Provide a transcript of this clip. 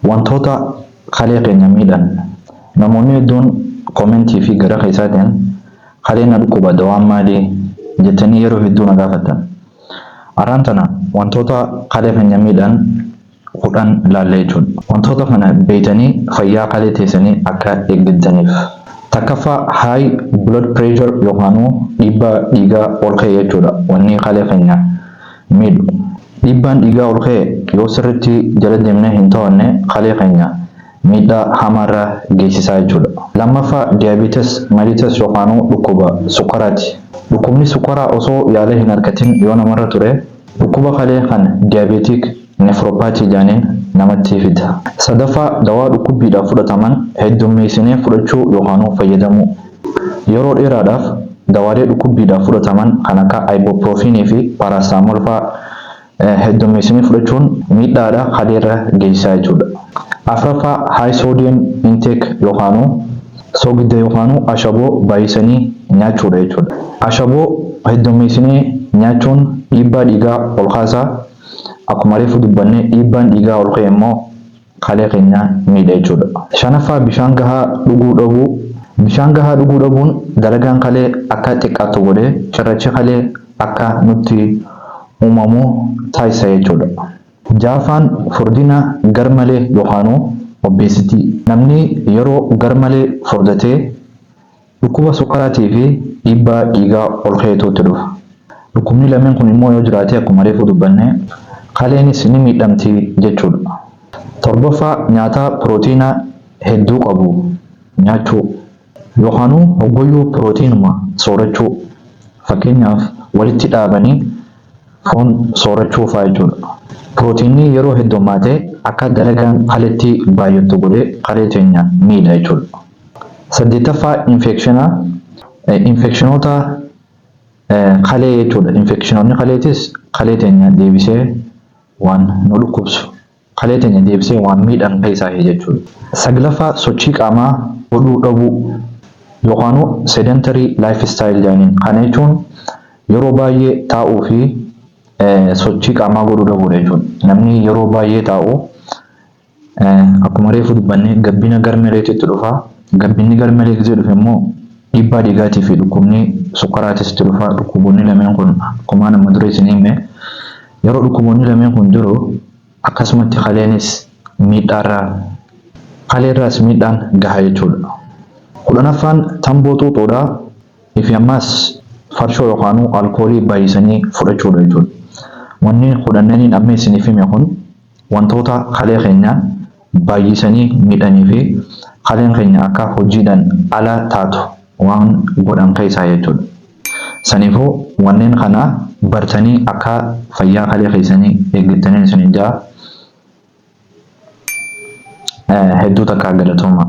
Wantoota kalee keenya miidhan. Namoonni hedduun komentii fi gara keessaatiin kaleen na dhukkuba, dawaan maalii jettanii yeroo hedduu na gaafattan. Araan tana wantoota kalee keenya miidhan 10 ilaalla jechuudha. Wantoota kana beeytanii fayyaa kalee teessanii akka eeggattaniif. Takkaffaa, high blood pressure yookaanuu dhiibbaa dhiigaa ol ka'e jechuudha wanni kalee keenya miidhu. Dhiibbaan dhiigaa ol ka'e yoo sirritti jala deemnee hin to'anne kalee keenya miidhaa hamaarra geessisaa jechuudha. Lammaffaa, diabetes mellitus yookaanuu dhukkuba sukkaraati. Dhukkubni sukkaraa osoo yaala hin argatin yoo namarra ture, dhukkuba kalee kan diabetic nephropathy jedhaniin namatti fida. Sadaffaa, dawaa dhukkubbiidhaaf fudhataman heddummeessinee fudhachuu yookaanuu fayyadamuu. Yeroo dheeraadhaaf dawaalee dhukkubbiidhaaf fudhataman kan akka ibuprofen fi paracetamol fa'aa heddummeessinee fudhachuun miidhaadha kaleerra geessisaa jechuudha. Afraffaa, high sodium intake yookaanuu soogidda yookaanuu ashaboo baay'isanii nyaachuudha jechuudha. Ashaboo heddummeessinee nyaachuun dhiibbaa dhiigaa ol kaasaa. Akkuma reefu dubbanne, dhiibbaan dhiigaa ol ka'e immoo kalee keenya miidha jechuudha. Shanaffaa, bishaan gahaa dhuguu dhabuu. Bishaan gahaa dhuguu dhabuun dalagaan kalee akka xiqqaatu godhee cirrachi kalee akka nutti uumamu taasisa jechuudha. Ja'affaan, furdina garmalee yookaanuu obesity. Namni yeroo garmalee furdatee dhukkuba sukkaraatii fi dhiibbaa dhiigaa ol ka'eetu itti dhufa. Dhukkubni lameen kun immoo yoo jiraate, akkuma reefu dubbanne, kaleenis ni miidhamti jechuudha. Torbaffaa, nyaata pirootiina hedduu qabu nyaachuu yookaanuu hoggoyyuu pirootiinuma soorachuu, fakkeenyaaf walitti dhaabanii foon soorachuu fa'aa jechuudha. Pirootiinni yeroo heddummaate akka dalagaan kaleetti baay'attu godhee kalee teenya miidha jechuudha. Saddeettaffaa, infekshinoota kalee jechuudha. Infekshinoonni kaleetis kalee teenya deebisee waan nu dhukkubsu, kalee teenya deebisee waan miidhan keessaa jechuudha. Saglaffaa, sochii qaamaa godhuu dhabuu yookaanuu sedentary lifestyle jedhaniin. Kana jechuun yeroo baay'ee taa'uu fi sochii qaamaa godhuu dhabuudha jechuudha. Namni yeroo baay'ee taa'u, akkuma reefu dubbanne, gabbina garmaleetu itti dhufa. Gabbinni garmalee gisee dhufe immoo dhiibbaa dhiigaatii fi dhukkubni sukkaraatis itti dhufa. Dhukkuboonni lameen kun, akkuma nama dura isin hime, yeroo dhukkuboonni lameen kun jiru akkasumatti kaleenis miidhaarraa, kaleerraas miidhaan gaha jechuudha. 10ffaan, tamboo xuuxuudha. Fi ammaas farshoo yookaanuu alkoolii baay'isanii fudhachuudha jechuudha. Wanni kudhannaniin amma isiniif hime kun wantoota kalee keenya baay'isanii miidhanii fi kaleen keenya akka hojiidhaan ala taatu waan godhan keessaa jechuudha. Saniifuu wanneen kana bartanii akka fayyaa kalee keessanii eeggattanii isiniin jaa, hedduu takka galatooma.